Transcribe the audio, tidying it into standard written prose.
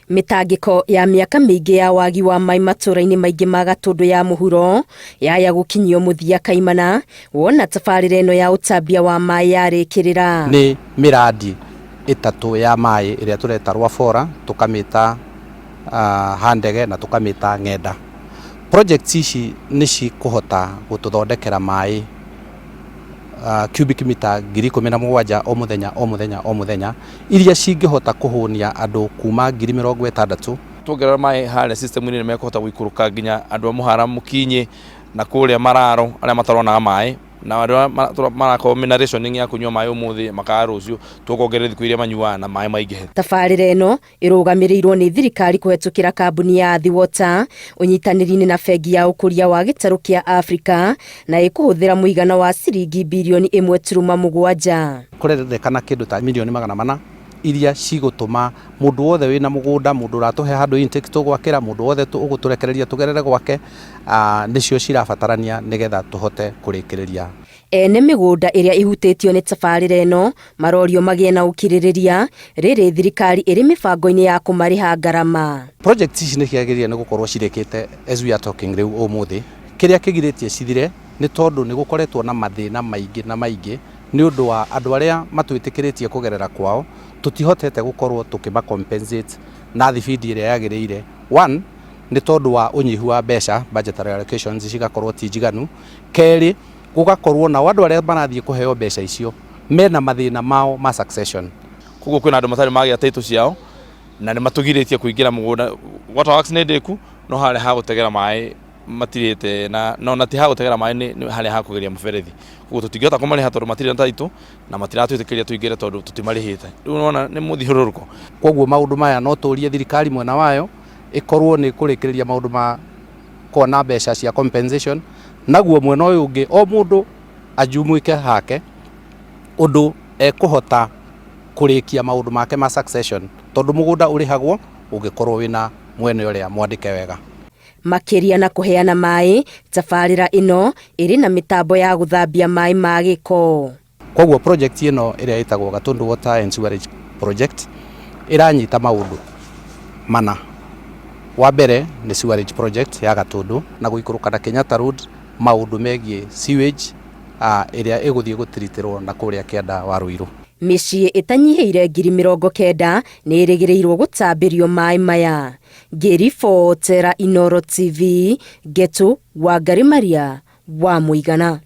Mĩtangĩko ya mĩaka mĩingĩ ya wagi wa maĩ matũũra-inĩ maingĩ ma Gatũndũ ya mũhuro yaya gũkinyio mũthia kaimana wona tabarĩra ĩno ya ũtambia wa maĩ yarĩkĩrĩra. Nĩ mĩrandi ĩtatũ ya maĩ ĩrĩa tũreta Rwabora, tũkamĩta Handege na tũkamĩta Ng'enda. Projects ici nĩ cikũhota gũtũthondekera maĩ cubic meter 17,000 o mũthenya o mũthenya o mũthenya, iria cingĩhota kũhũnia andũ kuma 60,000. Tuongerera maĩ harĩa system-inĩ nĩ mekũhota gũikũrũka nginya andũ a Mũhara Mũkinyĩ na kũrĩa Mararo arĩa mataronaga maĩ, na andũ arĩa marakorwo mena rationing ya kũnyua maĩ ũmũthĩ makaga rũciũ, tũkongerera thikũ iria manyuaga na maĩ maingĩhe. Tabarĩra ĩno ĩrũgamĩrĩirwo nĩ thirikari kũhetũkĩra kambuni ya Athi Water ũnyitanĩri-inĩ na bengi ya ũkũria wa gĩtarũ kĩa Afrika na ĩkũhũthĩra mũigana wa ciringi birioni 1.7. Kũrendekana kĩndũ ta mirioni 400 iria cigũtũma mũndũ wothe wĩna mũgũnda, mũndũ ũratũhe handũ intake tũgwakĩra, mũndũ wothe ũgũtũrekereria tũgerere gwake, nĩcio cirabatarania nĩgetha tũhote kũrĩkĩrĩria. Ene mĩgũnda ĩrĩa ĩhutĩtio nĩ tabarĩra ĩno marorio magĩe na ũkirĩrĩria rĩrĩ thirikari ĩrĩ mĩbango-inĩ ya kũmarĩha ngarama. Projects ici nĩ ciagĩrĩire nĩ gũkorwo cirĩkĩte as we are talking rĩu ũmũthĩ. Kĩrĩa kĩgirĩtie cithire nĩ tondũ nĩ gũkoretwo na mathĩna maingĩ na maingĩ nĩ ũndũ wa andũ arĩa matwĩtĩkĩrĩtie kũgerera kwao, tũtihotete gũkorwo tũkĩma compensate na thibindi ĩrĩa yagĩrĩire. One, nĩ tondũ wa ũnyihu wa mbeca, budgetary allocations cigakorwo ti njiganu. Kerĩ, gũgakorwo nao andũ arĩa marathiĩ kũheo mbeca icio mena mathĩna mao ma succession. Koguo kwĩna andũ matarĩ magĩa title ciao na nĩ matũgirĩtie kũingĩra mũgũnda. Water works nĩ ndĩku no harĩa ha gũtegera maĩ matirĩte na no na ti ha gũtegera maĩ nĩ harĩa ha kũgeria mũberethi. Koguo tũtingĩhota kũmarĩha tondũ matirĩ na title na matiratwĩtĩkĩria tũingĩre tondũ tũtimarĩhĩte. Rĩu nĩwona nĩ mũthiũrũrũko. Koguo maũndũ maya no tũrie thirikari mwena wayo ĩkorwo nĩ ĩkũrĩkĩrĩria maũndũ ma kuona mbeca cia compensation, naguo mwena ũyũ ũngĩ o mũndũ ajumuike hake ũndũ ekũhota kũrĩkia maũndũ make ma succession, tondũ mũgũnda ũrĩhagwo ũngĩkorwo wĩna mwene ũrĩa mwandĩke wega. Makĩria na kũheana maĩ, tabarĩra ĩno ĩrĩ na mĩtambo ya gũthambia maĩ ma gĩko. Koguo project ĩno ĩrĩa ĩtagwo Gatundu Water and Sewerage Project ĩranyita maũndũ mana. Wa mbere nĩ sewerage project ya Gatundu na gũikũrũka na Kenyatta Road, maũndũ megiĩ sewage ĩrĩa ĩgũthiĩ gũtiritĩrwo na kũrĩa kĩanda wa Ruiru. Mĩciĩ ĩtanyihĩire 90,000 nĩ ĩrĩgĩrĩirwo gũtambĩrio maĩ maya. Ngĩribotera Inooro TV, Ngetu Wangari Maria wa Mũigana.